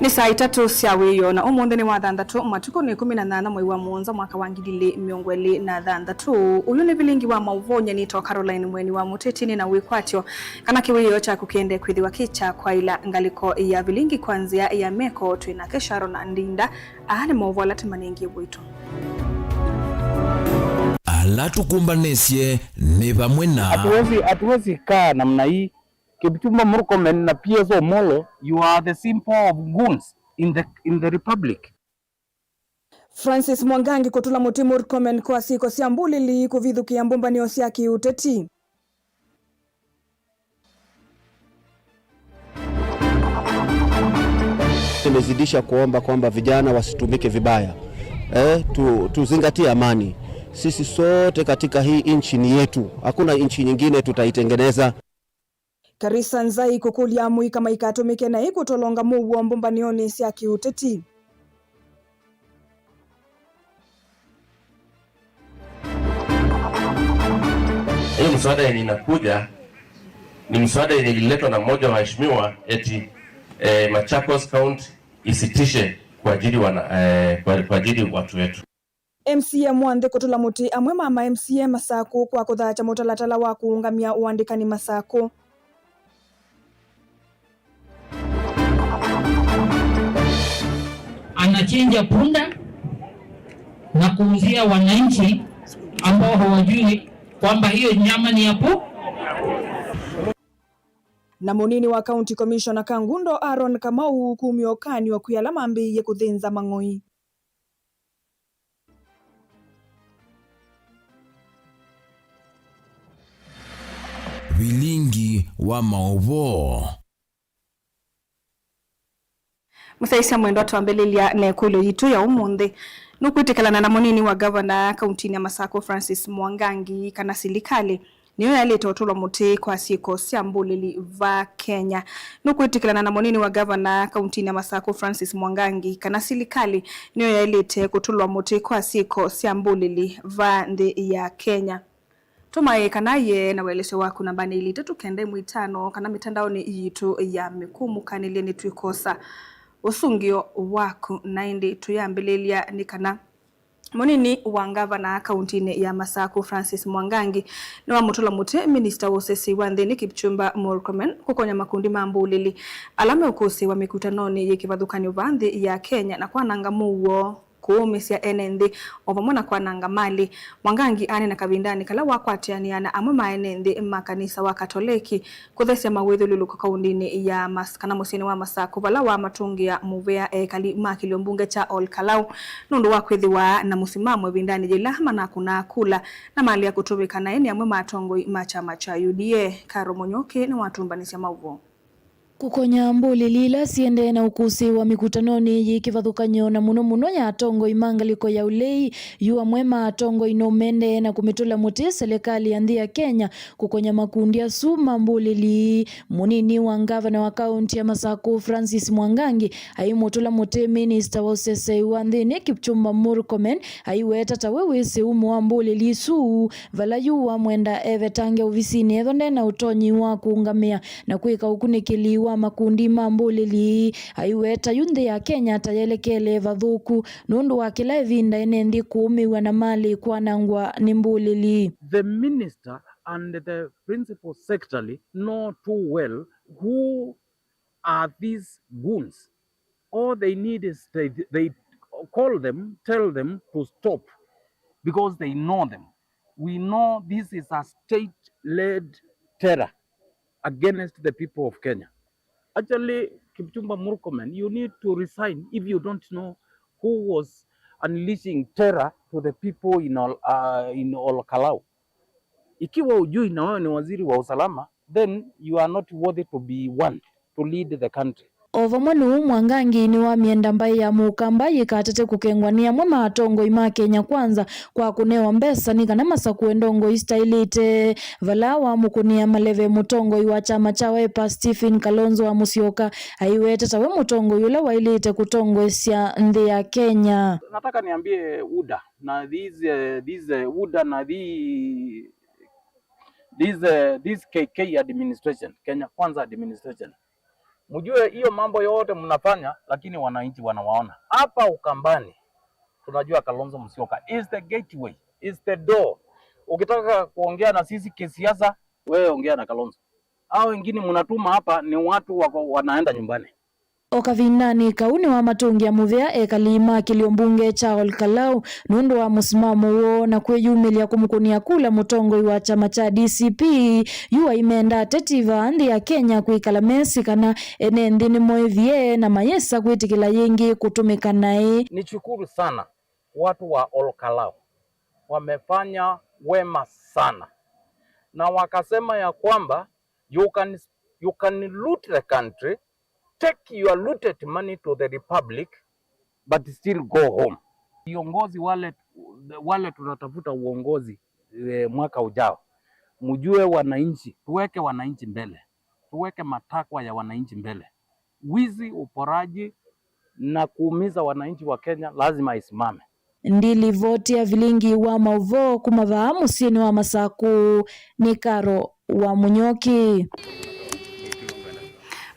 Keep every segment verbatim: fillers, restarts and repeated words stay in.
Nĩ saa itatũ sya wĩoo, na ũmũnthĩ nĩ wa thanthatũ, matukũ nĩ ĩkũmi na nyanya mwei wa mũonza mwaka wa ngili ilĩ mĩongo ĩlĩ na thanthatũ. Ũyũ nĩ vilingi wa maũvoo, nĩtawa Caroline Mweni wa Mũteti, nĩ na wĩkwatyo kana kĩwĩoo kyaku kĩendee kwĩthĩwa kĩ kya kwaĩla ngalĩko ya vilingi kwa nzĩa ya meko. Twĩ nake Sharon Ndinda. Aa nĩ maũvoo ala tũmanengie wĩtũ. Ala tũkũmbanĩsye nĩ vamwe na hatuwezi, hatuwezi kaa namna hii. Kipchumba Murkomen na P S Omolo, you are the symbol of goons in the, in the republic. Francis Mwangangi kũtũla mũtĩ Murkomen kwa syĩko sya mbũlĩli kũvithũkĩa mbũmbanĩo sya kĩũteti. Nimezidisha kuomba kwamba vijana wasitumike vibaya. Eh, tu, tuzingatie amani. Sisi sote katika hii nchi ni yetu. Hakuna nchi nyingine tutaitengeneza. Karisa Nzai kũkũlya amũika maikatũmĩke naĩ kũtolonga mũuo mbũmbanĩonĩ sya kĩũteti. Hiyo mswada yenye inakuja ni mswada yenye ililetwa na mmoja wa waheshimiwa eti, eh, Machakos County isitishe kuajiri wana, eh, kua-, kuajiri watu wetu. M C A mwa nthĩ kũtũla mũtĩ amwe ma ma M C A Masakũ kwa kũthaakya mũtalatala wa kũũngamya ũandĩkani Masakũ. Anachinja punda na kuuzia wananchi ambao hawajui kwamba hiyo nyama ni ya pu- Na mũnini wa County Commissioner Kangundo Aaron Kamau kumya ũkany'o kwĩ ala mambĩĩie kũthĩnza mang'oi. Vilingi wa maũvoo. Mũsyaĩĩsya mwendwa, twambĩlĩlya na ĩkũlyo yitũ ya ũmũnthĩ. Nũkwĩtĩkĩlana na mũnini wa ngavana kauntinĩ ya Masakũ Francis Mwangangi kana silikalĩ nĩyo yaĩlĩte ũtũlwa mũtĩ kwa syĩko sya mbũlĩli vaa Kenya? Nũkwĩtĩkĩlana na mũnini wa ngavana kauntinĩ ya Masakũ Francis Mwangangi kana silikalĩ nĩyo yaĩlĩte kũtũlwa mũtĩ kwa syĩko sya mbũlĩli vaa nthĩ ya Kenya? Tũma ĩĩ kana yee na ũelesyo waku nambanĩ ilĩ itatũ kenda ĩmwe itano kana mĩtandaonĩ yitũ ya mĩkũmũkanĩlye nĩtwĩkosa. Ũsũngĩo waku na ĩndĩ tũyambĩlĩlya nĩ kana Mũnini wa ngavana kauntinĩ ya Masakũ, Francis Mwangangi, nĩwamũtũla mũtĩ minista wa ũsesei wa nthĩnĩ Kipchumba Murkomen kũkonya makundi ma mbũlĩli ala meũkũsĩĩwa mĩkutanonĩ yĩ kĩvathũkany'o vaa nthĩ ya Kenya na kwananga mũuo, kũũmĩsya ene nthĩ, o vamwe na kwananga malĩ. Mwangangi aneena kavindanĩ kala wakwatĩanĩa na amwe ma ene nthĩ ma kanisa wa Katoleki kũthesya mawĩthyũlũlũko kaundinĩ ya Mas-, kana mũsyĩnĩ wa Masakũ, vala wamatũngĩa mũvea ekali ma kĩlio mbunge kya Ol Kalou nũndũ wa kwĩthĩwa na mũsimamo ĩvindanĩ yĩla manakũnaa kula na malea kũtũvĩka naĩ nĩ amwe ma atongoi ma kyama kya U D A. Karo Mũnyũki nĩwatũmbanĩsya maũvoo. Kũkonya mbũlĩli ila siendee na ũkũsĩĩwa mĩkutanonĩ yĩ kĩvathũkany'o, na mũno mũno ya atongoi ma ngalĩko ya ũlei, yu amwe ma atongoi no mendee na kũmĩtũla mũtĩ selekalĩ ya nthĩ ya Kenya kũkonya makundi asu ma mbũlĩli. Mũnini wa ngavana wa kaunti ya Masakũ, Francis Mwangangi, aimũtũla mũtĩ minista wa ũsesei wa nthĩnĩ, Kipchumba Murkomen, aiweta ta we wĩsĩ umo wa mbũlĩli isu, vala yu wamwenda evetange ovisinĩ ethwa nde na ũtonyi wa kũũngamĩa na kwĩka ũkunĩkĩli wa makundi ma mbũlĩli. Aiweta yu nthĩ ya Kenya ta yelekele vathũku nũndũ wa kĩla ĩvinda ene nthĩ kũũmĩw'a na malĩ kwanangwa nĩ mbũlĩli. The minister and the principal secretary know too well who are these goons. All they need is they, they call them, tell them to stop because they know them. We know this is a state-led terror against the people of Kenya. Actually, Kipchumba Murkomen, you need to resign if you don't know who was unleashing terror to the people in Ol-, uh, in Ol Kalou. Ikiwa hujui na wewe ni waziri wa usalama, then you are not worthy to be one to lead the country. O vamwe nũu, Mwangangi nĩwamyenda mbaĩ ya Mũkamba yĩkatate kũkengwa nĩ amwe ma atongoi ma Kenya Kwanza kwa kũnewa mbesa nĩ kana masakũe ndongoi sitaĩlĩte, vala wamũkũnĩa maleve mũtongoi wa kyama kya Wiper, Stephen Kalonzo wa Musyoka, aiweta ta we mũtongoi ũla waĩlĩte kũtongoesya nthĩ ya Kenya. Nataka niambie UDA na these, eh, these, eh, UDA na the, this, eh, this K K administration, Kenya Kwanza administration, Mjue hiyo mambo yote mnafanya, lakini wananchi wanawaona. Hapa Ukambani, tunajua Kalonzo Musyoka is the gateway, is the door. Ukitaka kuongea na sisi kisiasa, wewe ongea na Kalonzo. Hao wengine mnatuma hapa ni watu wako wanaenda nyumbani. O kavindanĩ kau nĩwamatũngĩa mũvea ekali ma kĩlĩo mbunge kya Ol Kalou nũndũ wa mũsimamo woo na kwĩyumĩlya kũmũkũnĩa kula mũtongoi wa kyama kya D C P. Yu aimenda ateti vaa nthĩ ya Kenya kwĩkala mesĩ kana ene nthĩ nĩmoĩvie na mayĩsa kwĩtĩkĩla yĩngĩ kũtũmĩka naĩ. Nishukuru sana watu wa Ol Kalou, wamefanya wema sana, na wakasema ya kwamba you can, you can loot the country, take your looted money to the republic, but still go home. Viongozi wale, wale tunatafuta uongozi, eh, mwaka ujao, mjue wananchi, tuweke wananchi mbele, tuweke matakwa ya wananchi mbele. Wizi, uporaji na kuumiza wananchi wa Kenya lazima isimame. Ndilivoti ya vilingi wa mauvoo kuma vaa mũsyĩnĩ wa Masakũ nĩ Karo wa Mũnyoki.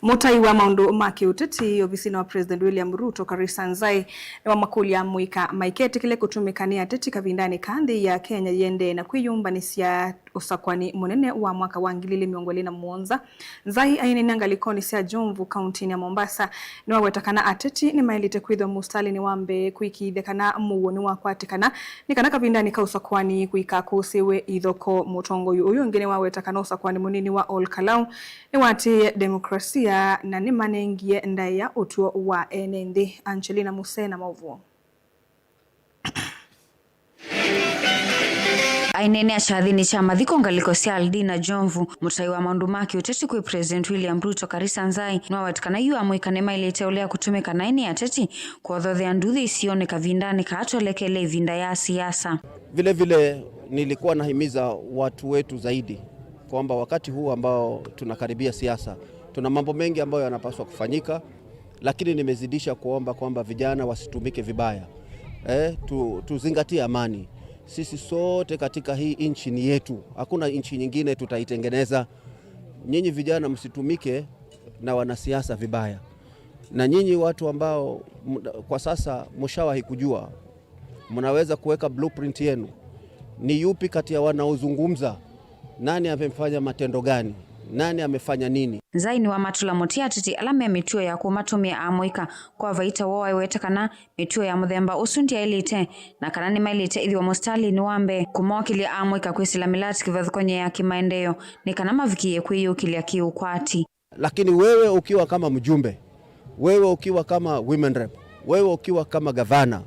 Mũtai wa maũndũ ma kĩũteti ovisinĩ wa President William Ruto, Karisa Nzai, nĩwamakũlya amũika maiketĩkĩle kũtũmĩka nĩ ateti kavindanĩ ka nthĩ ya Kenya yĩendee na kwĩyũmbanĩsya ũsakwani mũnene wa mwaka wa ngili ilĩ mĩongo ĩlĩ na mũonza. Nzai aineenea ngalĩkonĩ sya Jomvu, kauntinĩ ya Mombasa, nĩwaweta kana ateti nĩmaĩlĩte kwĩthwa mũsitalĩnĩ wa mbee kũĩkĩĩthya kana mũuo nĩwakwatĩkana, nĩ kana kavindanĩ ka ũsakwani kũikakũsĩwe ithoko. Mũtongoi ũyũ ũngĩ nĩwaweta kana ũsakwani mũnini wa Ol Kalou nĩwaatĩĩe demokrasia na nĩmanengie ndaĩa ũtw'o wa ene nthĩ. Angelina Musena maũvoo. Aineenea kyathinĩ kya mathiko ngalĩko sya Aldina Jomvu, mũtai wa maũndũ ma kĩũteti kwĩ President William Ruto, Karisa Nzai, nĩwaweta kana yu amũika nĩmaĩlĩte ũlea kũtũmĩka naĩ nĩ ateti kũothothea nduthi isionĩ kavindanĩ kaa twelekele ĩvinda ya siasa. Vile vile nilikuwa nahimiza watu wetu zaidi kwamba wakati huu ambao tunakaribia siasa, tuna mambo mengi ambayo yanapaswa kufanyika, lakini nimezidisha kuomba kwamba vijana wasitumike vibaya. Eh, tu, tuzingatie amani. Sisi sote katika hii nchi ni yetu. Hakuna nchi nyingine tutaitengeneza. Nyinyi vijana msitumike na wanasiasa vibaya. Na nyinyi watu ambao m-, kwa sasa mshawahi kujua, mnaweza kuweka blueprint yenu. Ni yupi kati ya wanaozungumza? Nani amefanya matendo gani? Nani amefanya nini? Nzai nĩwamatũla mũtĩ ateti ala me mĩtuo ya kũmatũmĩa amũika kwa vaita woo, aiweta kana mĩtuo ya mũthemba ũsu ndyaĩlĩte na kana nĩmaĩlĩte ĩthĩwa mũsitalĩnĩ wa mbee kũmokĩlya amũika kwĩsĩla mĩlatĩ kĩvathũkany'o ya kĩmaendeeo nĩ kana mavikĩĩe kwĩyũkĩlya kĩũkwati. Lakini wewe ukiwa kama mjumbe, wewe ukiwa kama women rep, wewe ukiwa kama gavana,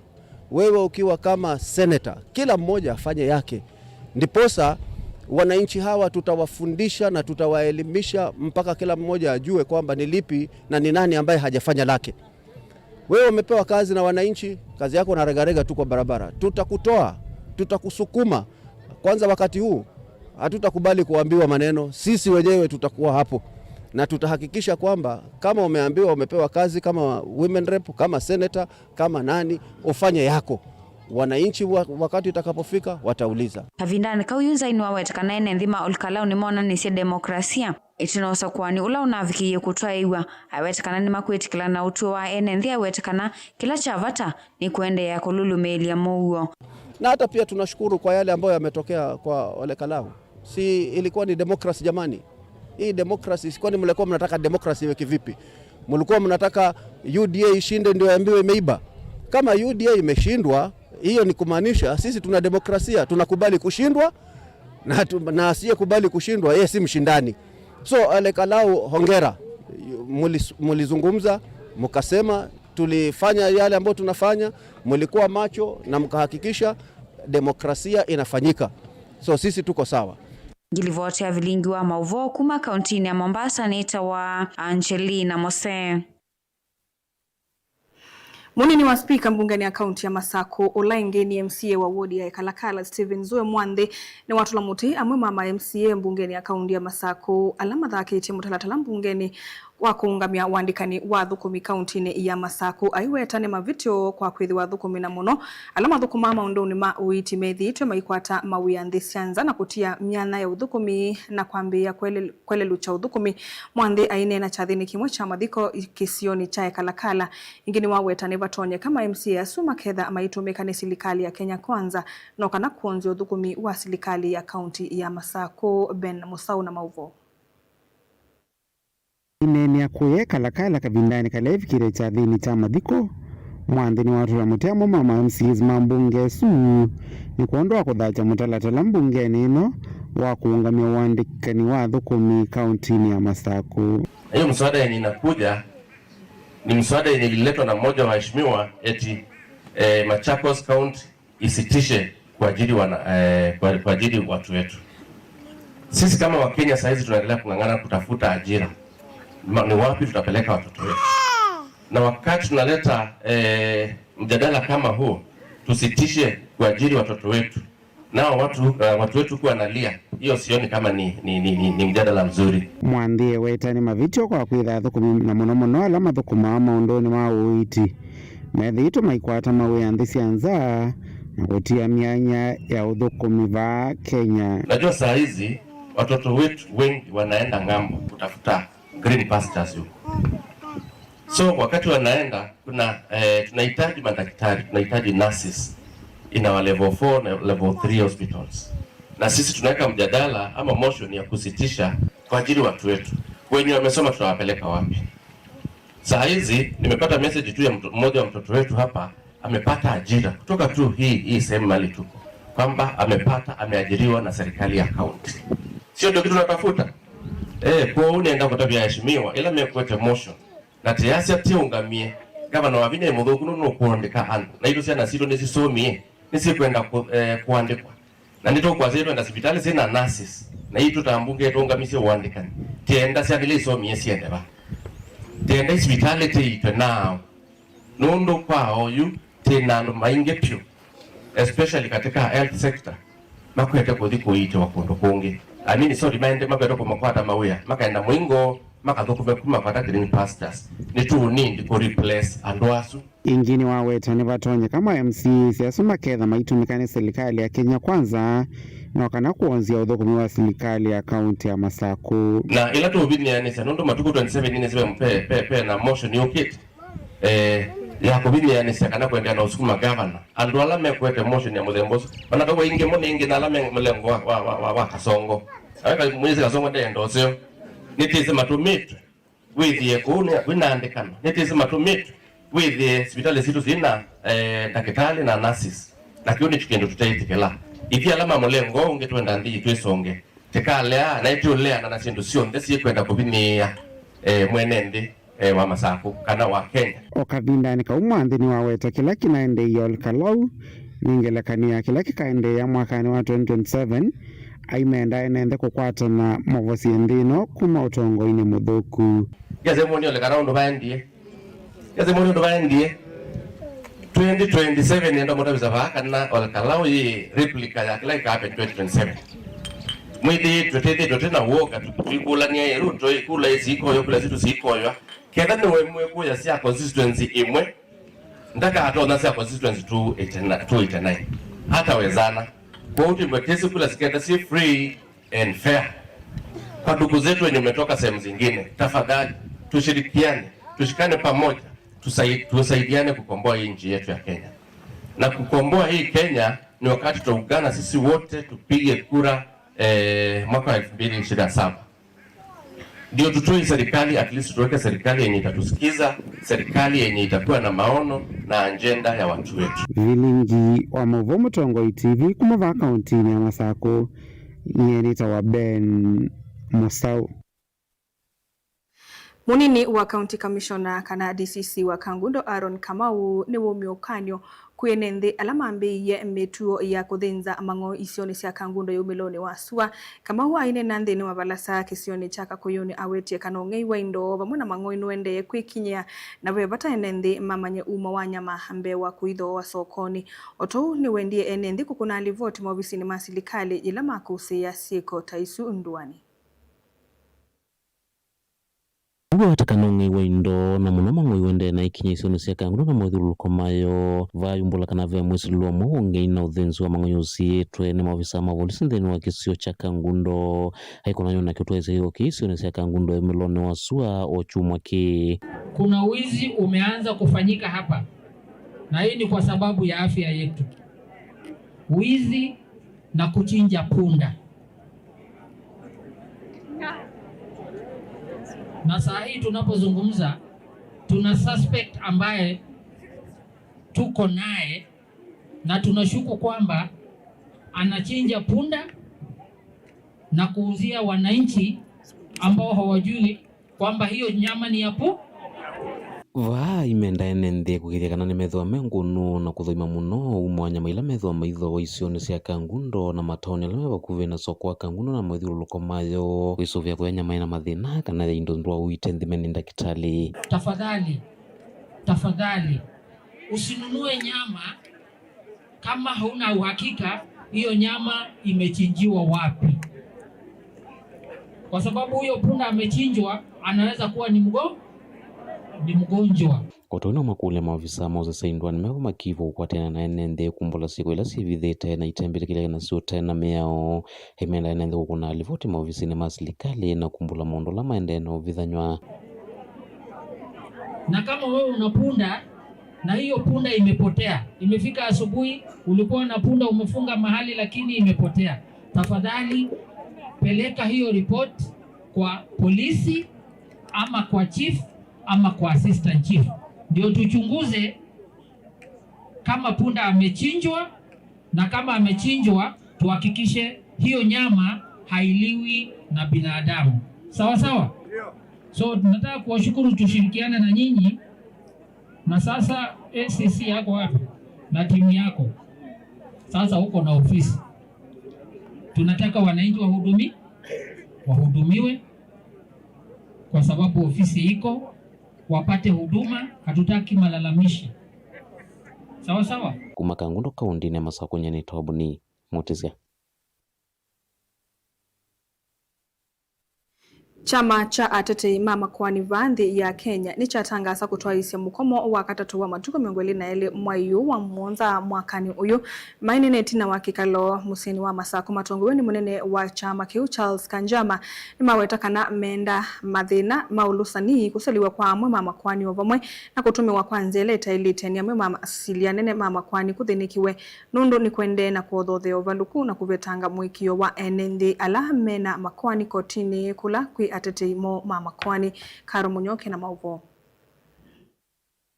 wewe ukiwa kama senator, kila mmoja afanye yake. Ndiposa wananchi hawa tutawafundisha na tutawaelimisha mpaka kila mmoja ajue kwamba ni lipi na ni nani ambaye hajafanya lake. Wewe umepewa kazi na wananchi, kazi yako unaregarega tu kwa barabara. Tutakutoa, tutakusukuma. Kwanza wakati huu, hatutakubali kuambiwa maneno. Sisi wenyewe tutakuwa hapo. Na tutahakikisha kwamba kama umeambiwa umepewa kazi kama women rep, kama senator, kama nani, ufanye yako. Wananchi wa-, wakati utakapofika, watauliza. Kavindanĩ kau yu Nzai nĩwaweta kana ene nthĩ ma Ol Kalou nĩmonanĩsye demokrasia. Ĩtina ũsakuani ũla ũnavikĩie kũtwaĩw'a, aweta kana nĩmakwĩtĩkĩla na ũtw'o wa ene nthĩ, aweta kana kĩla kya vata nĩ kũendeea kũlũlũmĩĩlya mũuo. Na hata pia tunashukuru kwa yale ambayo yametokea kwa Ole Kalou. Si ilikuwa ni democracy jamani? Hii democracy, kwani mlikuwa mnataka democracy iwe kivipi? Mlikuwa mnataka U D A ishinde ndio yaambiwe imeiba? Kama U D A imeshindwa, hiyo ni kumaanisha sisi tuna demokrasia, tunakubali kushindwa, na tu-, na asiyekubali kushindwa, yeye si mshindani. So, Ole Kalou, hongera. Mulis-, mulizungumza, mukasema, tulifanya yale ambayo tunafanya, mulikuwa macho na mkahakikisha demokrasia inafanyika. So, sisi tuko sawa. Ngilivoti ya vilingi wa mauvoo kuma kauntinĩ ya Mombasa nĩtawa Angelina Mose. Mũnini wa spika mbungenĩ ya kaunti ya Masakũ, ũla ĩngĩ nĩ M C A wa wodi ya Ekalakala, Stephen Zue Mwanthi, nĩwatũla mũtĩ amwe ma ma M C A mbungenĩ ya kaunti ya Masakũ ala mathakĩtye mũtalatala mbungenĩ wa kũũngamya ũandĩkani wa athũkũmi kauntinĩ ya Masaku aiweta nĩ mavĩtyo kwa kwĩthĩwa athũkũmi na mũno ala mathũkũmaa maũndũnĩ ma ũiiti methĩĩtwe maikwata mawĩa nthĩ sya nza na kũtia myanya ya ũthũkũmi na kwambĩĩa kwele-, kwelelũkya ũthũkũmi. Mwanthi aineena kyathĩnĩ kĩmwe kya mathiko kĩsionĩ kya Ekalakala. Ĩngĩ nĩwaweta nĩvatonyeka ma M C A asu maketha maitũmĩka nĩ silikalĩ ya Kenya Kwanza no kana kwonzya ũthũkũmi wa silikalĩ ya kaunti ya Masaku. Ben Mũsaũ na maũvoo. Aineenea kũya Ekalakala kavindanĩ kala evikĩte kyathĩnĩ kya mathiko, Mwanthi nĩwatũla mũtĩ amwe ma ma M C As ma mbunge ĩsu nĩ kwondũ wa kũthakya mũtalatala mbungenĩ ĩno wa kũũngamya ũandĩkani wa athũkũmi kauntinĩ ya Masaku. Na hiyo mswada yenye inakuja ni mswada yenye ililetwa na mmoja wa waheshimiwa eti, eh, Machakos County isitishe kuajiri wana, eh, kua-, kuajiri watu wetu. Sisi kama Wakenya saa hizi tunaendelea kung'ang'ana kutafuta ajira. Ma-, ni wapi tutapeleka watoto wetu? Na wakati tunaleta, eh, mjadala kama huu, tusitishe kuajiri watoto wetu. Nao watu, eh, watu wetu kuwa nalia, hiyo sioni kama ni, ni, ni, ni, ni mjadala mzuri. Mwanthi eweta nĩ mavĩtyo kwa kwĩtha athũkũmi na mũno mũno ala mathũkũmaa maũndũnĩ ma ũiiti methĩĩtwe maikwata mawĩa nthĩ sya nza na kũtia myanya ya ũthũkũmi vaa Kenya. Najua saa hizi watoto wetu wengi wanaenda ng'ambo kutafuta green pastures huko. So wakati wanaenda, kuna, eh, tunahitaji madaktari, tunahitaji nurses in our level four na level three hospitals. Na sisi tunaweka mjadala ama motion ya kusitisha kuajiri watu wetu. Wenye wamesoma tutawapeleka wapi? Saa hizi nimepata message tu ya mto-, mmoja wa mtoto wetu hapa amepata ajira kutoka tu hii, hii sehemu mahali tuko, kwamba amepata, ameajiriwa na serikali ya kaunti. Sio ndio kitu tunatafuta? Eh, kwoou nenda kũtavya aheshimiwa ĩla mekwete motion na tĩasya tiũngamie, ngavana wa vinya nĩ mũthũku nũndũ nũkũandĩka andũ. Naitũ syana sitũ nĩsisomie, nĩsikwenda kũ-, eh, kũandĩkwa. Na nĩtũkwasya ĩtwenda sivitalĩ syĩna nurses, na itũ ta mbunge tũũngamisye ũandĩkani. Tienda syana ila isomie siende va? Tienda isivitalĩ tiitwe naaũ? Nũndũ kwa oyu, twĩ na andũ maingĩ vyũ, especially katika health sector, makwete kũthi kũiitĩwa kũndũ kũngĩ. I mean, sorry, maende makwete kũmakwata mawĩa, makaenda mũingo, makathũkũme kuma kwata green pastures. Nĩtũũnindi kũ replace andũ asu. Ĩngĩ nĩwaweta nĩvatonyeka ma M C As asu maketha maitũmĩka nĩ silikalĩ ya Kenya Kwanza no kana kwonzya ũthũkũmi wa silikalĩ ya kaunti ya Masaku. Na ĩla tũũvinyĩanĩsya, nũndũ matukũ twenty seven nĩsĩ ve, ve, ve na motion yũkĩte, eh, ya kũvinyĩanĩsya kana kũendeea na ũsukuma gavana. Andũ ala mekwete motion ya mũthemba ũsu, manatau aingĩ mo nĩ ĩngĩ na ala me mũlengo wa, wa, wa, wa, wa Kasongo. Aweka mwĩsĩ Kasongo ndeenda ũseo. Nĩtĩsĩ matũmĩtwe wĩthĩe kũu nĩ, kwĩna andĩkano. Nĩtĩsĩ matũmĩtwe wĩthĩe sivitalĩ sitũ syĩna, eh, ndakĩtalĩ na nurses. Na kĩu nĩkyo kĩndũ tũteĩtĩkĩla. Ithyĩ ala ma mũlengo ũũ ũngĩ twenda nthĩ yitũ ĩsonge. Tĩkalea, na ĩtũleana na syĩndũ syonthe syĩkwenda kũvinyĩĩa, eh, mwene nthĩ, eh, wa Masaku kana wa Kenya. O kavindanĩ kau Mwanthi nĩwaweta kĩla kĩnaendeeie Ol Kalou nĩ ngelekany'o ya kĩla kĩkaendeea mwakanĩ wa twenty twenty-seven, aimenda ene nthĩ kũkwatana mavosie nthĩ ĩno kuma ũtongoinĩ mũthũku. Ngese mũnĩ Ol Kalou ũndũ vaendie. Ngese mũnĩ ũndũ vaendie. Twenty twenty-seven nenda mũtavisa vaa kana Ol Kalou yĩ replica ya kĩla kĩkahappen twenty twenty-seven. Mwĩthĩĩtwe, twĩthĩĩtwe twĩ na w'oka, tũ-, tũikũlany'a ĩ, Ruto ĩ, kula ĩ sikoywa, kula sitũ sikoywa. Ketha nĩwe mwĩkũya sya constituency ĩmwe, ndakatonya sya constituency two eighty-nine, two eighty-nine. Hata wezana. Kwoou twĩmbwe kesi kula siketha syĩ free and fair. Kwa ndugu zetu wenye umetoka sehemu zingine, tafadhali, tushirikiane, tushikane pamoja, tusai-, tusaidiane kukomboa hii nchi yetu ya Kenya. Na kukomboa hii Kenya ni wakati tutaungana sisi wote tupige kura, eh, mwaka wa elfu mbili ishirini na saba. Ndio tutoe serikali, at least tuweke serikali yenye itatusikiza, serikali yenye itakuwa na maono na ajenda ya watu wetu. Vilingi wa maũvoo Mũtongoi T V kuma vaa kauntinĩ ya Masaku, nyie nĩtawa Ben Mũsaũ. Mũnini wa County Commissioner kana D C C wa Kangundo, Aaron Kamau, nĩwaumie ũkany'o kwĩ ene nthĩ ala mambĩĩie mĩtuo ya kũthĩnza mang'oi isionĩ sya Kangundo ya umĩlonĩ wa sua. Kamau aineena nthĩnĩ wa valasa kĩsionĩ kya Kakũyũnĩ awetie kana ũng'ei wa indo vamwe na mang'oi nũendee kwĩkinyĩa, na ve vata ene nthĩ mamanye umo wa nyama mbee wa kũithooa sokonĩ. O tũu nĩwendie ene nthĩ kũkũna livoti maovisinĩ ma silikalĩ yĩla makũsĩĩa syĩko ta isu ndũanĩ. Wĩwata kana ũng'ei wa indo na mũno mang'oi ũendee na ikinya isionĩ sya Kangundo na mothyũlũlũko mayo, vayumbũla kana ve mwĩsilĩlo mweũ wa ũng'ei na ũthĩnzi wa mang'oi ũsiĩĩtwe nĩ maovisaa ma volisi nthĩnĩ wa kĩsio kya Kangundo. Aikonany'o na kĩtwaĩsya kĩko kĩĩ isionĩ sya Kangundo ĩmĩlonĩ wa sua o kyumwa kĩĩ. Kuna wizi umeanza kufanyika hapa, na hii ni kwa sababu ya afya yetu. Wizi na kuchinja punda. Na saa hii tunapozungumza, tuna suspect ambaye tuko naye na tunashuku kwamba anachinja punda na kuuzia wananchi ambao hawajui kwamba hiyo nyama ni ya pu- Vaa imenda ene nthĩ kũkĩthya kana nĩmethĩwa me ngũnũ na kũthoima mũno ũumo wa nyama ila methĩwa maithooa isionĩ sya Kangundo na mataoni ala me vakuvĩ na soko wa Kangundo na mathyũlũlũko mayo. Kwĩsũvĩa kũya nyama ĩna mathĩna kana ya indo ndwau ite nthime nĩ ndakĩtalĩ. Tafadhali, tafadhali, usinunue nyama kama hauna uhakika hiyo nyama imechinjiwa wapi, kwa sababu huyo punda amechinjwa anaweza kuwa ni mgo-, ni mgonjwa. O ta ũu nĩmakũlya maovisaa ma ũsesei ndũanĩ mevo makĩĩva kũkwatĩana na ene nthĩ kumbũla syĩko ila syĩvithĩte na itembĩtĩkĩlĩka nasyo ũte na mĩao. Aimenda ene nthĩ kũkũna livoti maovisinĩ ma silikalĩ na kumbũla maũndũ ala maendee na ũvithany'a. Na kama wewe una punda na hiyo punda imepotea, imefika asubuhi, ulikuwa na punda umefunga mahali lakini imepotea, tafadhali peleka hiyo report kwa polisi ama kwa chief ama kwa assistant chief, ndio tuchunguze kama punda amechinjwa, na kama amechinjwa, tuhakikishe hiyo nyama hailiwi na binadamu. Sawa sawa? So, tunataka kuwashukuru, tushirikiane na nyinyi. Na sasa, A C C yako wapi? Na timu yako. Sasa uko na ofisi. Tunataka wananchi wahudumi-, wahudumiwe kwa sababu ofisi iko, wapate huduma, hatutaki malalamishi. Sawa sawa? Kuma Kangundo kaũndĩnĩ ya Masakũ, nyie nĩ Tobuni Mũtĩsya. Kyama kya atetei ma makoani vaa nthĩ ya Kenya nĩkyatangaasa kũtwaĩĩsya mũkomo wa katatũ wa matukũ mĩongo ĩlĩ na elĩ mwai ũũ wa mũonza mwakanĩ ũyũ. Maineena ĩtina wa kĩkalo mũsyĩnĩ wa Masakũ matongoew'e nĩ mũnene wa kyama kĩu Charles Kanjama, nĩmaweta kana meenda mathĩna ma ũlũsani, kũseliw'a kwa amwe ma makoani o vamwe na kũtũmĩwa kwa nzĩa ĩla ĩtaĩlĩte nĩ amwe ma asili anene ma makoani kũthĩnĩkiwe nũndũ nĩkũendee na kũothothea ũvalũku na kũvetanga mũĩkĩĩo wa ene nthĩ ala me na makoani kotinĩ kũla kwĩ atetei moo ma makoani. Karo Mũnyoke na maũvoo.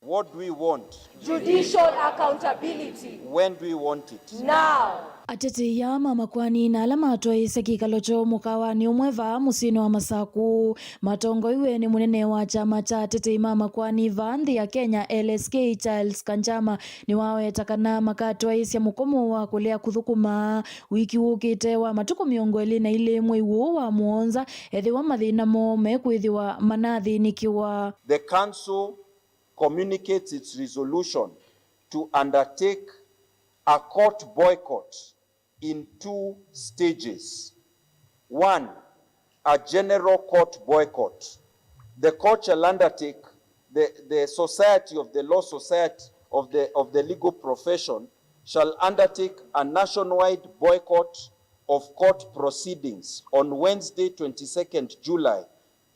What do we want? Judicial accountability. When do we want it? Now. Atetei aa ma makoani na ala matwaĩĩsye kĩkalo kyoo mũkawanĩ ũmwe vaa mũsyĩnĩ wa Masakũ matongoew'e nĩ mũnene wa kyama kya atetei ma makoani vaa nthĩ ya Kenya, L S K, Charles Kanjama, nĩwaweta kana makatwaĩĩsya mũkomo wa kũlea kũthũkũma wiki wũkĩte wa matukũ mĩongo ĩlĩ na ilĩ mwei ũũ wa mũonza, ethĩwa mathĩna moo mekwĩthĩwa manathĩnĩkĩwa. The council communicates its resolution to undertake a court boycott in two stages. One, a general court boycott. The court shall undertake, the, the Society of the Law Society of the, of the legal profession shall undertake a nationwide boycott of court proceedings on Wednesday, twenty-second July,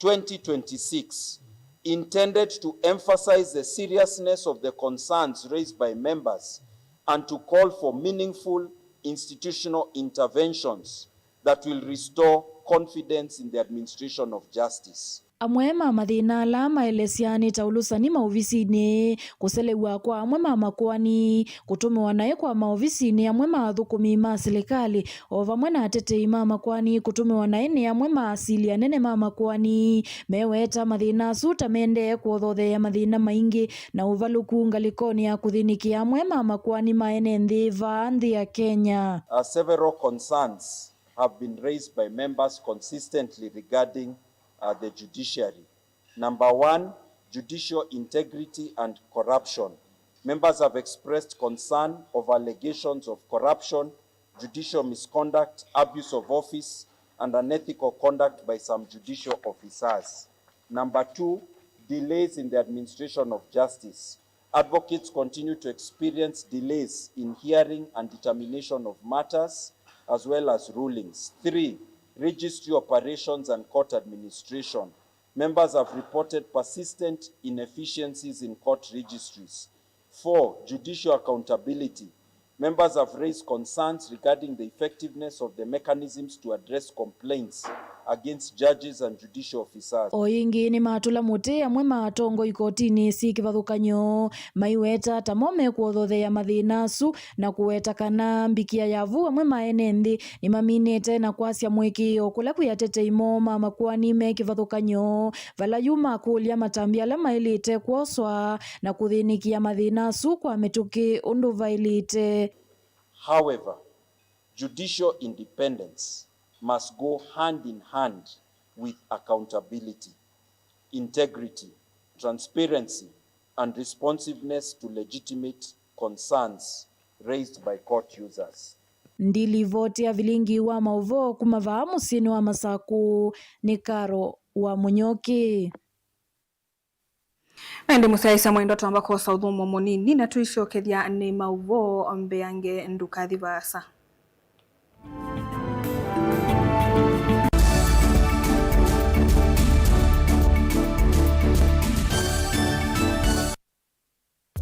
twenty twenty-six, intended to emphasize the seriousness of the concerns raised by members and to call for meaningful institutional interventions that will restore confidence in the administration of justice. Amwe ma mathĩna ala maelesya nĩ ta ũlũsani maovisinĩ, kũselew'a kwa amwe ma makoani, kũtũmĩwa naĩ kwa maovisinĩ amwe ma athũkũmi ma silikalĩ, o vamwe na atetei ma makoani kũtũmĩwa naĩ nĩ amwe ma asili anene ma makoani. Meweta mathĩna asu ta mendee kũothotheea mathĩna maingĩ na ũvalũku ngalĩkonĩ ya kũthĩnĩkĩa amwe ma makoani ma ene nthĩ vaa nthĩ ya Kenya. Uh, several concerns have been raised by members consistently regarding, uh, the judiciary. Number one, judicial integrity and corruption. Members have expressed concern over allegations of corruption, judicial misconduct, abuse of office, and unethical conduct by some judicial officers. Number two, delays in the administration of justice. Advocates continue to experience delays in hearing and determination of matters, as well as rulings. Three, registry operations and court administration. Members have reported persistent inefficiencies in court registries. Four, judicial accountability. Members have raised concerns regarding the effectiveness of the mechanisms to address complaints against judges and judicial officers. O ĩngĩ nĩmatũla mũtĩ amwe ma atongoi ikotinĩ syĩ kĩvathũkany'o, maiweta ta mo mekũothotheea mathĩna asu, na kũweta kana mbikia ya vu amwe ma ene nthĩ nĩmaminĩte na kwasya mũĩkĩĩo kũla kwĩ atetei moo ma makoani me kĩvathũkany'o, vala yu makũlya matambya ala maĩlĩte kwoswa na kũthĩnĩkĩa mathĩna asu kwa mĩtũkĩ ũndũ vaĩlĩte. However, judicial independence must go hand in hand with accountability, integrity, transparency, and responsiveness to legitimate concerns raised by court users. Ndilivoti ya vilingi wa maũvoo kuma vaa mũsyĩnĩ wa Masakũ nĩ Karo wa Mũnyoki. Na ĩndĩ mũsyaĩĩsya mwendwa, twamba kwosa ũthũmũo mũnini na tũisyokethya nĩ maũvoo mbeange, ndũkathi vaasa.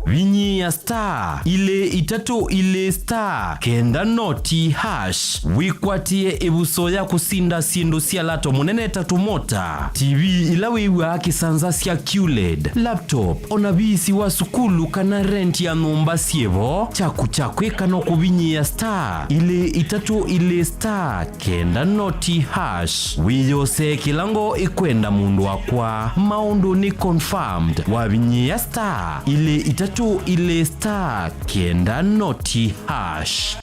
Vinyĩĩa star ilĩ itatũ ilĩ star kenda noti hash wĩkwatĩe ĩvuso ya kũsinda syĩndũ sya lato mũnene ta tũmota, T V ila wĩw'aa kĩsanza sya Q led, laptop, o na visi wa sukulu kana rent ya nyũmba syĩ vo. Kyaku kya kwĩka no kũvinyĩĩa star ilĩ itatũ ilĩ star kenda noti hash wĩyosee kĩla ngoo ĩkwenda, mũndũ wakwa. Maũndũ nĩ confirmed wavinyĩĩa star ilĩ itatũ ilĩ star kenda noti hash.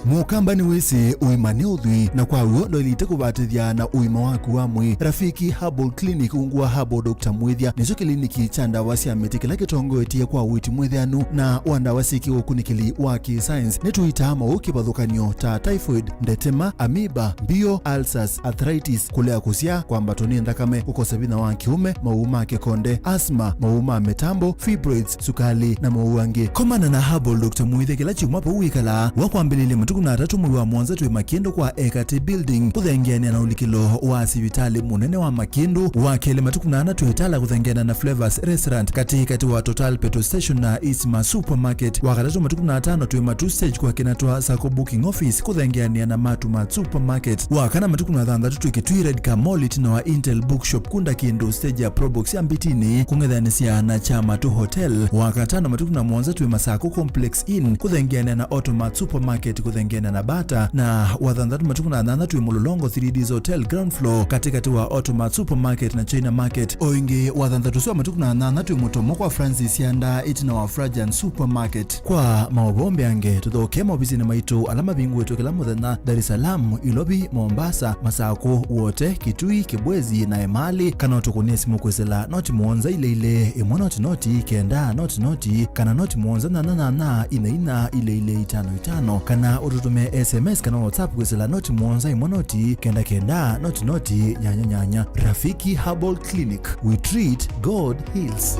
Mũkamba nĩwĩsĩ ũima nĩ ũthwii, na kwa w'o ndwaĩlĩte kũvatĩthya na ũima waku wa mwĩĩ. Rafiki Herbal Clinic, ungu wa Herbal Doctor Mwĩthya, nĩkyo kĩliniki kya ndawa sya mĩtĩ kĩla kĩtongoetye kwa ũiiti mwĩthĩanu na wa ndawa syĩ kĩũkunĩkĩli wa kĩ-science. Nĩtũitaa maũũ kĩvathũkany'o ta typhoid, ndetema, amoeba, mbio, ulcers, arthritis, kũlea kũsyaa, kwambatwa nĩ nthakame, kũkosa vinya wa kĩũme, maũũ ma kĩkonde, asthma, maũũ ma mĩtambo, fibroids, sukali, na maũũ angĩ. Komana na Herbal Doctor Mwĩthya kĩla kyumwa vau wĩkalaa. Wakwambĩlĩlya matukũ na atatũ mwei wa mũonza twĩ Makĩndũ kwa Ekati Building, kũthengeanĩa na ũlikĩlo wa sivitalĩ mũnene wa Makĩndũ. Wa kelĩ matukũ na ana twĩ Tala kũthengeana na Flavors Restaurant, katĩkatĩ wa Total Petrol Station na Isma Supermarket. Wa katatũ matukũ na atano twĩ Matu Stage kwa Kinatwa Sacco Booking Office, kũthengeanĩa na Matu Mart Supermarket. Wa kana matukũ na thanthatũ twĩ Kitui Red Car Mall, ĩtina wa Intel Bookshop, kunda kĩndũ stage ya Probox ya Mbitini, kũng'ethanĩsya na kya Matu Hotel. Wa katano matukũ na mũonza twĩ Masakũ Complex Inn, kũthengeanĩa na Automat Supermarket, kũthengeanĩa na Bata. Na wa thanthatũ matukũ na nyanya twĩ Mũlolongo three Ds Hotel ground floor, katĩkatĩ wa Automat Supermarket na China Market. O ĩngĩ, wa thanthatũ ũsu wa matukũ na nyanya twĩ Mũtomo kwa Francis Yanda, ĩtina wa Frajan Supermarket. Kwa maũvoo mbeange, tũthoke maovisinĩ maitũ ala mavingũĩtwe kĩla mũthenya, Dar es Salaam, Ilovi, Mombasa, Masakũ, Wote, Kitui, Kibwezi, na Emali, kana ũtũkũnĩe simũ kwĩsĩla noti mũonza ilĩ ilĩ, ĩmwe noti noti, kenda noti noti, kana noti mũonza nyanya nyanya, inya inya, ilĩ ilĩ, itano itano, kana ũtũtũmĩe S M S kana WhatsApp kwĩsĩla noti mũonza ĩmwe noti, kenda kenda, noti noti, nyanya nyanya. Rafiki Herbal Clinic, we treat, God heals.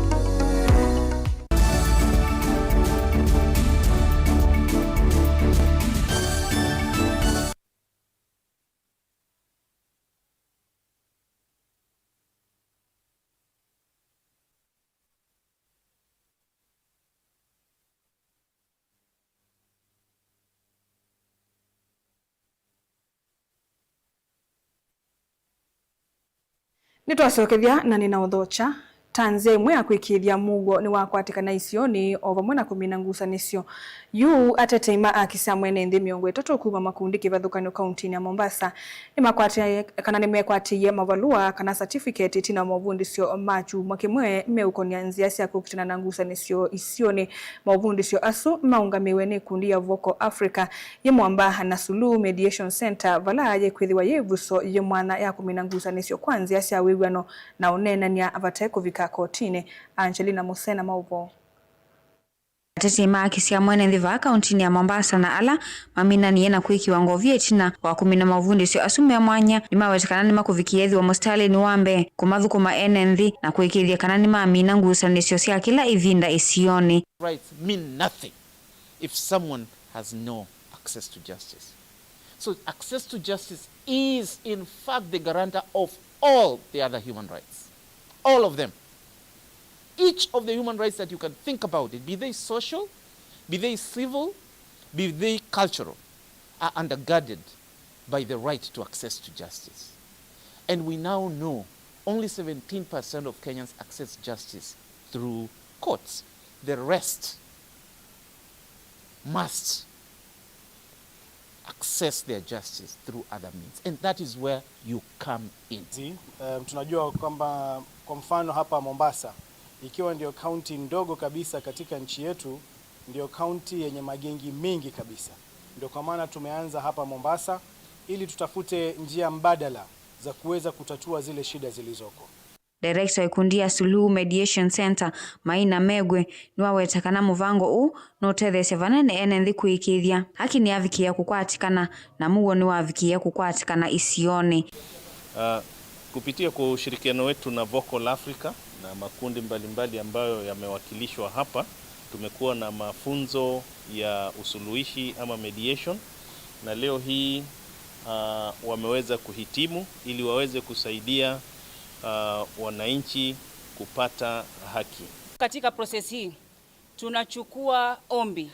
Nĩtwasyokethya na nĩnaũthokya. Ta nzĩa ĩmwe ya kwĩkĩĩthya mũuo nĩwakwatĩkana isionĩ o vamwe na kũmina ngusanĩsyo. Yu atetei ma aki sya mwene nthĩ mĩongo ĩtatũ kuma makundi kĩvathũkany'o kauntinĩ ya Mombasa nĩmakwatĩe kana nĩmekwatĩie mavalũa kana certificate ĩtina wa movundĩsyo ma kyumwa kĩmwe meũkonya nzĩa sya kũkitana na ngusanĩsyo isionĩ. Movundĩsyo asu maũngamĩwe nĩ ikundi ya Vocal Africa yĩ Mwamba na Suluhu Mediation Centre, vala yĩkwĩthĩwa yĩ ĩvuso yĩ mwanya ya kũmina ngusanĩsyo kwa nzĩa sya wĩw'ano na ũneenany'a vate kũvika kotinĩ. Angelina Musena, maũvoo. Atetei ma haki sya mwene nthĩ vaa kauntinĩ ya Mombasa na ala maminanie na kwĩkĩwa ngovia ĩtina wa kũmina mavundĩsyo asu me mwanya nĩmaweta kana nĩmakũvikĩa ethĩwa mũsitalĩnĩ wa mbee kũmathũkũma ene nthĩ na kũĩkĩĩthya kana nĩmamina ngusanĩsyo sya kĩla ĩvinda ĩsionĩ. Rights mean nothing if someone has no access to justice. So access to justice is in fact the guarantor of all the other human rights. All of them. Each of the human rights that you can think about, it be they social, be they civil, be they cultural, are undergirded by the right to access to justice. And we now know only seventeen percent of Kenyans access justice through courts. The rest must access their justice through other means. And that is where you come in. Zi, um, tunajua kwamba kwa mfano hapa Mombasa, ikiwa ndio kaunti ndogo kabisa katika nchi yetu, ndio kaunti yenye magengi mengi kabisa. Ndio kwa maana tumeanza hapa Mombasa ili tutafute njia mbadala za kuweza kutatua zile shida zilizoko. Director wa ikundi ya Suluhu Mediation Center, Maina Megwe, nĩwaweta kana mũvango ũũ nũtetheesya vanene ene nthĩ kũĩkĩĩthya haki nĩyavikĩĩa kũkwatĩkana, na mũuo nĩwavikĩĩa kũkwatĩkana isionĩ. Ah, kupitia kwa ushirikiano wetu na Vocal Africa na makundi mbalimbali ambayo yamewakilishwa hapa, tumekuwa na mafunzo ya usuluhishi ama mediation, na leo hii, ah, wameweza kuhitimu ili waweze kusaidia, ah, wananchi kupata haki. Katika process hii, tunachukua ombi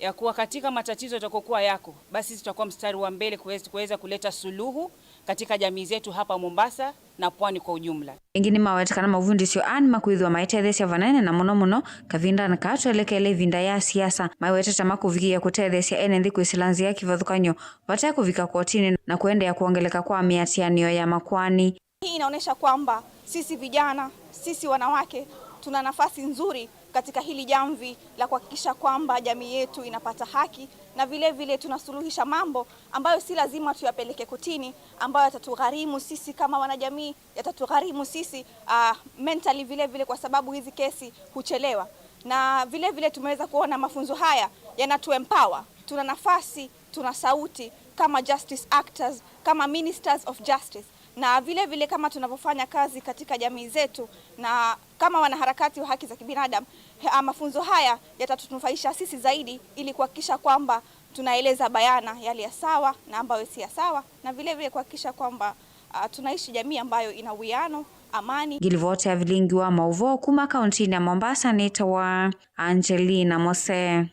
ya kuwa katika matatizo yatakokuwa yako, basi sisi tutakuwa mstari wa mbele kuweza, kuweza kuleta suluhu katika jamii zetu hapa Mombasa na pwani kwa ujumla. Ĩngĩ nĩmaweta kana mavundĩsyo aa nĩmakwĩthĩwa maitetheesya vanene na mũno mũno kavindanĩ kaa twelekeele ĩvinda ya siasa, maiwetete makũvikĩĩa kũtetheesya ene nthĩ kwĩsĩla nzĩa kĩvathũkany'o vate kũvika kotinĩ na kũendeea kwongeleka kwa mĩatĩanĩo ya makoani. Hii inaonyesha kwamba sisi vijana, sisi wanawake, tuna nafasi nzuri katika hili jamvi la kuhakikisha kwamba jamii yetu inapata haki, na vile vile tunasuluhisha mambo ambayo si lazima tuyapeleke kotini, ambayo yatatugharimu sisi kama wanajamii, yatatugharimu sisi, ah, mentally vile vile, kwa sababu hizi kesi huchelewa. Na vile vile tumeweza kuona mafunzo haya yanatuempower. Tuna nafasi, tuna sauti kama justice actors, kama ministers of justice. Na vile vile kama tunavyofanya kazi katika jamii zetu na kama wanaharakati wa haki za kibinadamu, he-, ah, mafunzo haya yatatunufaisha sisi zaidi ili kuhakikisha kwamba tunaeleza bayana yale ya sawa na ambayo si ya sawa, na vile vile kuhakikisha kwamba, ah, tunaishi jamii ambayo ina uwiano, amani. Ngilivoti ya vilingi wa mauvoo kuma kauntinĩ ya Mombasa nĩtawa Angelina Mose.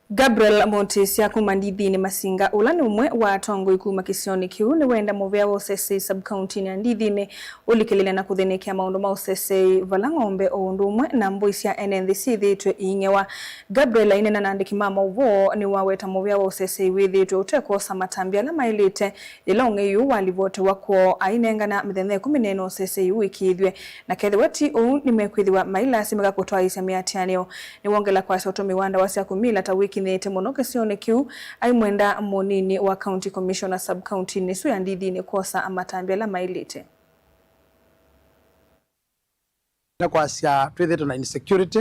Gabriel Mutisia kuma Ndithinĩ Masinga, ũla nĩ ũmwe wa atongoi kuma kĩsionĩ kĩu, nĩwenda mũvĩa wa ũsesei sub-county-nĩ ya Ndithinĩ ũlikĩlĩle na kũthĩnĩkĩa maũndũ ma ũsesei vala ng'ombe o ũndũ ũmwe na mbũi sya ene nthĩ syĩthĩĩtwe iing'ewa. Gabriel aineena na andĩki ma maũvoo nĩwaweta mũvĩa wa ũsesei wĩthĩĩtwe ũte kwosa matambya ala maĩlĩte yĩla ũng'ei ũũ walivotewa kwoo, ainengana mĩthenya ĩkũmi na ĩna ũsesei ũũ wĩkĩĩthw'e, na kethĩwa ti ũu, nĩmekwĩthĩwa mailasimĩka kũtwaĩĩsya mĩatĩanĩo. Nĩwongela kwasya ũtũmĩi wa ndawa sya kũmila ta wĩkinyĩĩte mũno kĩsionĩ kĩu, aimwenda mũnini wa County Commissioner sub-county-nĩ ĩsu ya Ndithinĩ kwosa matambya ala maĩlĩte. Na kwasya twĩthĩtwe na insecurity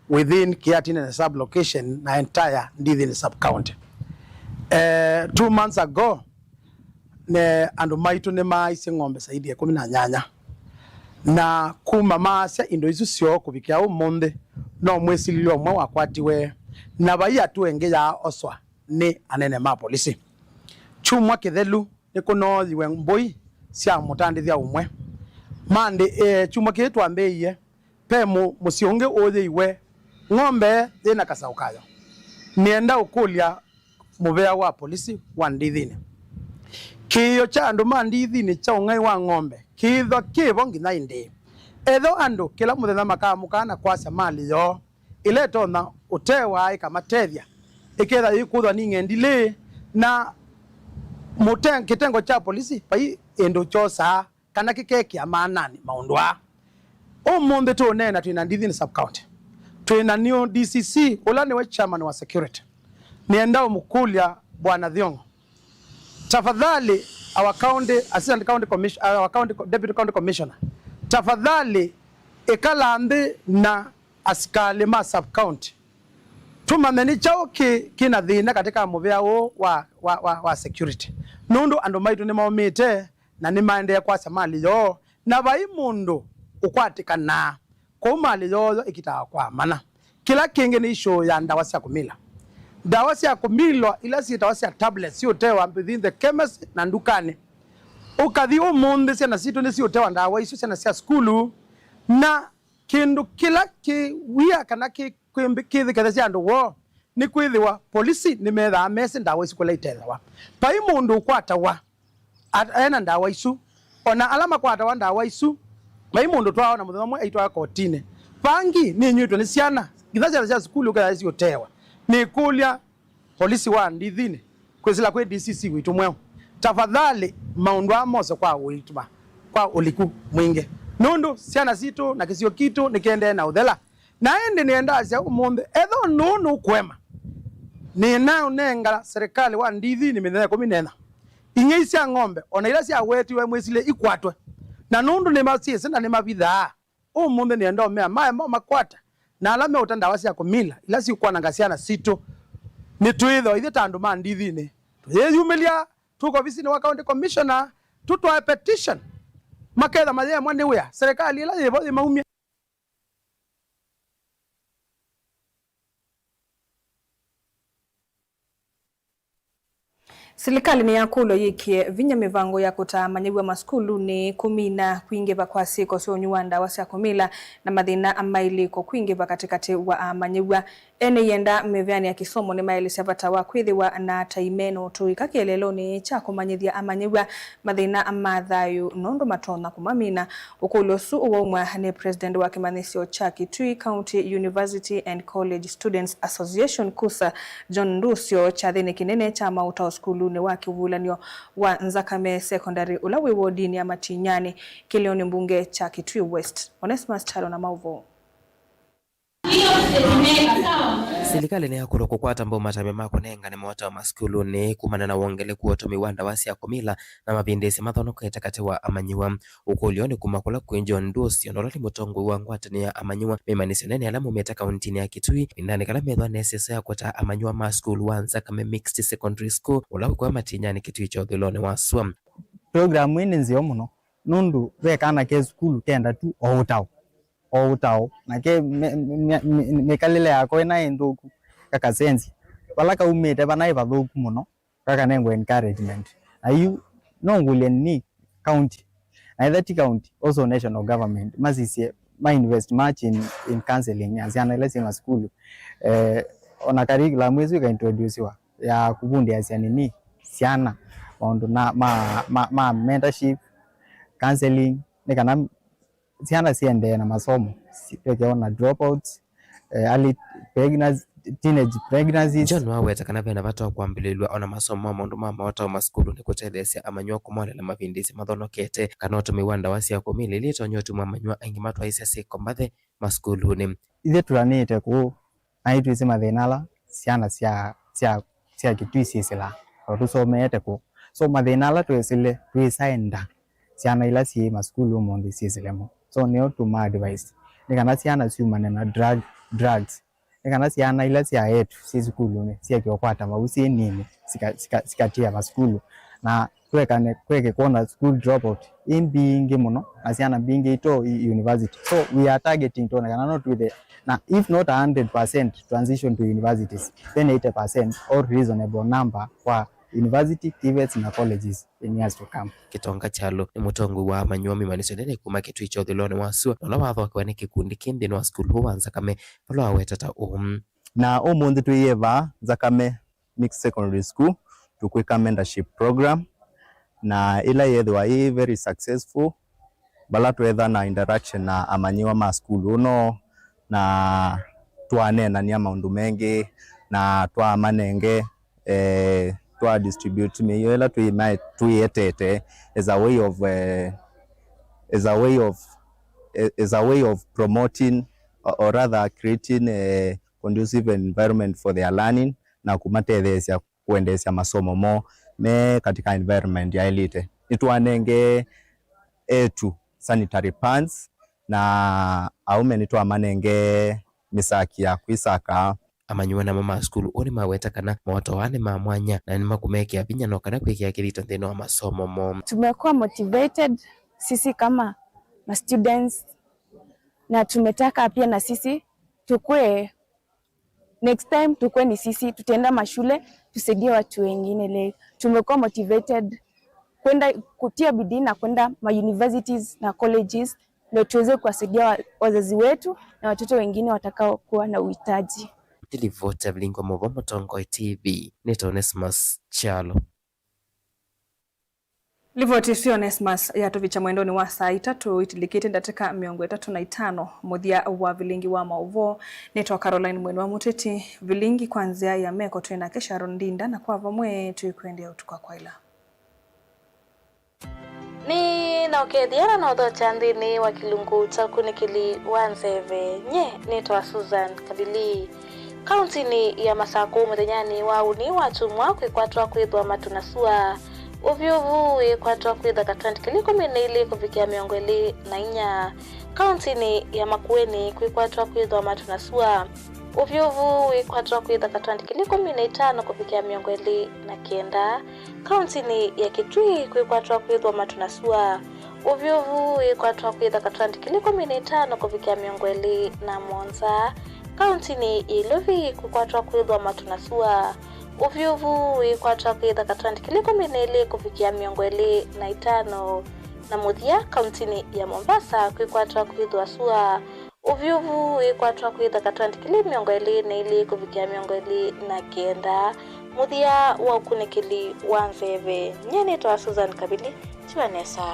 within Kĩatĩnĩ sub-location na entire Ndithinĩ sub-county. Eh, two months ago, ne andũ maitũ nĩmaaisye ng'ombe zaidi ya ĩkũmi na nyanya, na kuma maasya indo isu syoo kũvikĩa ũmũnthĩ, no mwĩsilĩlyo ũmwe wakwatiwe, na vai hatua ĩngĩ yaaoswa nĩ anene ma polisi. Kyumwa kĩthelu, nĩkũnooyiwe mbũi sya mũtandĩthya ũmwe. Monday, eh, kyumwa kĩĩ twambĩĩie, ve mũ-, mũsyĩ ũngĩ ũũyĩiwe ng'ombe yĩ na kasaũ kayo. Nĩenda ũkũlya mũvea wa polisi wa Ndithinĩ, kĩĩo kya andũ ma Ndithinĩ kya ũng'ai wa ng'ombe kĩĩthwa kĩ vo nginya ĩndĩĩ? Ethĩwa andũ kĩla mũthenya makaamũkaa na kwasya malĩ yoo ĩla ĩtonya ũtewa ĩkamatethya, ĩkethwa yĩkũthwa nĩ ng'endilĩ, na mũte-, kĩtengo kya polisi vai ĩndũ kyosaa kana kĩkekĩa maananĩ maũndũ aa. Ũmũnthĩ tũũneena twĩ na Ndithinĩ sub-county, twĩ na new D C C, ũla nĩwe chairman wa security. Nĩenda ũmũkũlya Bwana Thiong'o, tafadhali, our county, assistant county commission-, our county co-, deputy county commissioner, tafadhali Ĩkala nthĩ na asikalĩ ma sub-county, tũmanye nĩ kyaũ kĩ, kĩ na thĩna katĩ ka mũvĩa ũũ wa, wa, wa, wa security, nũndũ andũ maitũ nĩmaumĩte na nĩmaendee kwasya malĩ yoo, na vai mũndũ ũkwatĩkanaa kũu malĩ yoo ĩkitawa kwa mana. Kĩla kĩngĩ nĩ issue ya ndawa sya kũmila. Ndawa sya kũmilwa ila syĩtawa sya tablets siũtewa within the chemist na ndukanĩ. Ũkathi ũmũnthĩ, syana sitũ nĩsiũtewa ndawa isu, syana sya sukulu, na kĩndũ kĩla kĩ wia kana kĩ, kĩmbĩ-, kĩthĩkethesya andũ woo nĩ kwĩthĩwa polisi nĩmethaa mesĩ ndawa isu kũla itethewa. Vai mũndũ ũkwatawa at-, ena ndawa isu, o na ala makwatawa ndawa isu, vai mũndũ twawa na mũthenya ũmwe aitwawa kotinĩ. Vangi nĩnyw'ĩtwe nĩ syana, nginya syana sya sukulu ũkethĩa siũtewa. Nĩkũlya polisi wa ndithinĩ kwĩsĩla kwĩ D C C witũ mweũ, tafadhali maũndũ aa mose kwa ũituma, kwa ũliku mwingĩ, nũndũ syana sitũ na kĩsio kitũ nĩkĩendee na ũthela. Na ĩndĩ nĩendasya ũmũnthĩ, ethĩwa nũũ nũkũema, nĩnaũnenga serikali wa ndithinĩ mĩthenya ĩkũmi na ĩna, ing'ei sya ng'ombe o na ila syawetiwe mwĩsilye ikwatwe, na nũndũ nĩmasyĩsĩ na nĩmavithaa. Ũmũnthĩ nĩenda ũmea maema ũmakwata, na ala meũta ndawa sya kũmila ila sikwananga syana sitũ. Nĩtwĩthĩwa ithyĩ ta andũ ma ndithinĩ tũyĩyumĩlya, tũka ovisinĩ wa county commissioner, tũtwae petition, maketha mayemwa nĩ wĩa, serikali ĩla yĩvo yĩmaumye. Silikalĩ nĩyakũlw'a yĩkĩe vinya mĩvango ya kũtaa amanyĩw'a masukulunĩ, kũmina kwingĩva kwa syĩko sya ũnywi wa ndawa sya kũmila na mathĩna ma ilĩko kwingĩva katĩkatĩ wa amanyĩw'a. Ene yenda mĩveanĩ ya kĩsomo nĩmaelesya vata wa kwĩthĩwa na atai me na ũtũĩka kĩeleelonĩ kya kũmanyĩthya amanyĩw'a mathĩna ma thayũ nũndũ matonya kũmamina. Ũkũlyo ũsu ũwaumwa nĩ President wa kĩmanyĩsyo kya Kitui County University and College Students Association, KUSA, John Ndusyo, kyathĩnĩ kĩnene kya maũtao sukulunĩ wa kĩvulanyo wa Nzakame Secondary, ũla wĩ wodinĩ ya Matinyani, kĩlĩonĩ mbunge kya Kitui West. Onesmus Kyalo na maũvoo. Silikalĩ nĩyakũlw'a kũkwata mbau matambya ma kũnengane motao masukulunĩ kumana na wongeleku wa ũtũmĩi wa ndawa sya kũmila na mavĩndĩĩsya mathonokete katĩ wa amanyĩw'a. Ũkũlyo nĩ kuma kũla kwĩ John Ndusyo, na ũla nĩ mũtongoi wa ngwatanĩo ya amanyĩw'a mĩmanyĩsyo nene ala maumĩte kauntinĩ ya Kitui, ĩvindanĩ kala methwa na ĩseso ya kũtaa amanyĩw'a ma sukulu wa Nzakame Mixed Secondary School, ũla wĩkwa Matinyani, Kitui kya ũthũĩlonĩ wa sua. Program ĩĩ nĩ nzeo mũno, nũndũ ve kana ke sukulu kenda tu o ũtao, o ũtao, na ke me-, me-, me-, me-, mĩkalĩle yako ĩna ĩ nthũku, kakasenzi. Vala kaumĩte vanaĩ vathũku mũno, kakanengwa encouragement. Na yu no ngũlye ni county, na ĩtha ti county, also national government, masisye ma invest much in, in counseling ya syana ila syĩ masukulu. Eh, ona curriculum ĩsu ĩkaintroduciwa ya kũvundĩasya nini syana maũndũ na, ma, ma, ma mentorship, counseling, nĩ kana syana siendee na masomo, si-, tũkeona dropouts, eh, early pregnancy, teenage pregnancies. John waweta kana vena vata wa kwambĩlĩlw'a ona masomo ma maũndũ ma maũtao masukulunĩ kũtetheesya amanyĩw'a kũmolela mavĩndĩĩsya mathonokete kana ũtũmĩi wa ndawa sya kũmila ila itonya ũtuma amanyĩw'a aingĩ matwaĩsya syĩko mbathe masukulunĩ. Ithyĩ tũlanĩte kũu, na nĩtwĩsĩ mathĩna ala syana sya, sya, sya Kitui syĩsĩlaa, o tũsomeete kũu. So mathĩna ala twĩsĩle, twĩsaenda syana ila syĩ masukulu ũmũnthĩ syĩsĩle mo. So nĩyo tũma advice nĩ kana syana syumane na drug, drugs, nĩ kana syana ila sya etu syĩ sukulunĩ syeke ũkwata vau syĩ nini, sika-, sika-, sikatia masukulu, na twekane, kweke kwona school dropout ĩ mbingĩ mũno, na syana mbingĩ ito i university. So we are targeting tuone kana no twĩthe na, if not a hundred percent transition to universities, then eighty percent or reasonable number kwa university, TVETs na colleges in years to come. Kĩtonga Kyalo nĩ mũtongoi wa amanyĩw'a mĩmanyĩsyo nene kuma Kitui kya ũthũĩlonĩ wa sua, na ũla wathokewa nĩ kĩkundi kĩ nthĩnĩ wa sukulu ũũ wa Nzakame, vala waweta ta ũũ. Na ũmũnthĩ twĩ vaa Nzakame Mixed Secondary School, tũkwĩka mentorship program, na ĩla yethĩwa ĩ very successful, vala twetha na interaction na amanyĩw'a ma sukulu ũno, na twaneenany'a maũndũ mengĩ, na twamanenge, eh, twa distribute mĩio ĩla twĩ-, mae-, twĩetete as a way of, eh, as a way of, as a way of promoting or, or rather creating a conducive environment for their learning, na kũmatetheesya kũendeesya masomo moo me katika environment yaĩlĩte. Nĩtwanengee etu sanitary pads, na aũme nĩtwamanenge mĩsaki ya kwĩsaka. Amanyĩw'a namo ma sukulu ũũ nĩmaweta kana maũtao aa nĩ ma mwanya na nĩmakũmekĩa vinya no kana kwĩkĩa kĩthito nthĩnĩ wa masomo moo. Tumekuwa motivated sisi kama ma students, na tumetaka pia na sisi tukue, next time tukue ni sisi tutaenda mashule tusaidie watu wengine. Like, tumekuwa motivated kwenda kutia bidii na kwenda ma universities na colleges ndio tuweze kuwasaidia wa-, wazazi wetu na watoto wengine watakao kuwa na uhitaji. Nĩ livoti ya Vilingi wa Mauvoo Mũtongoi T V, nĩtawa Onesmus Kyalo. Livoti ĩsu ya Onesmus yatũvikya mwendonĩ wa saa itatũ itilikĩte ndatĩka mĩongo ĩtatũ na itano. Mũthya wa Vilingi wa Mauvoo, nĩtawa Caroline Mweni wa Mũteti. Vilingi kwa nzĩa ya meko twĩ nake Sharon Ndinda, na kwa vamwe twĩkwendea ũtukũ wa kwaĩla. Nĩ na ũkethya na nothokya nthĩnĩ wa kĩlungu kya ũkunĩkĩli wa nzeve. Nye nĩtawa Susan Kabili. Kauntinĩ ya Masakũ mũthenyanĩ wa ũnĩ watumwa kwĩkwatwa kwĩthwa matu na sua. Ũvyũvu wĩkwatwa kwĩtha katwenti kĩlĩ kũmi na ilĩ kũvikĩa mĩongo ĩlĩ na inya. Kauntinĩ ya Makueni kwĩkwatwa kwĩthwa matu na sua. Ũvyũvu wĩkwatwa kwĩtha katwenti kĩlĩ kũmi na itano kũvikĩa mĩongo ĩlĩ na kenda. Kauntinĩ ya Kitui kwĩkwatwa kwĩthwa matu na sua. Ũvyũvu wĩkwatwa kwĩtha katwenti kĩlĩ kũmi na itano kũvikĩa mĩongo ĩlĩ na mũonza. Kauntinĩ ya Ilovi kwĩkwatwa kwĩthwa matu na sua. Ũvyũvu wĩkwatwa kwĩtha katwenti kĩlĩ kũmi na ilĩ kũvikĩa mĩongo ĩlĩ na itano. Na mũthya, kauntinĩ ya Mombasa kwĩkwatwa kwĩthwa sua. Ũvyũvu wĩkwatwa kwĩtha katwenti kĩlĩ mĩongo ĩlĩ na ilĩ kũvikĩa mĩongo ĩlĩ na kenda. Mũthya wa ũkunĩkĩli wa nzeve. Nye nĩtawa Susan Kabili. Tiwa nesa.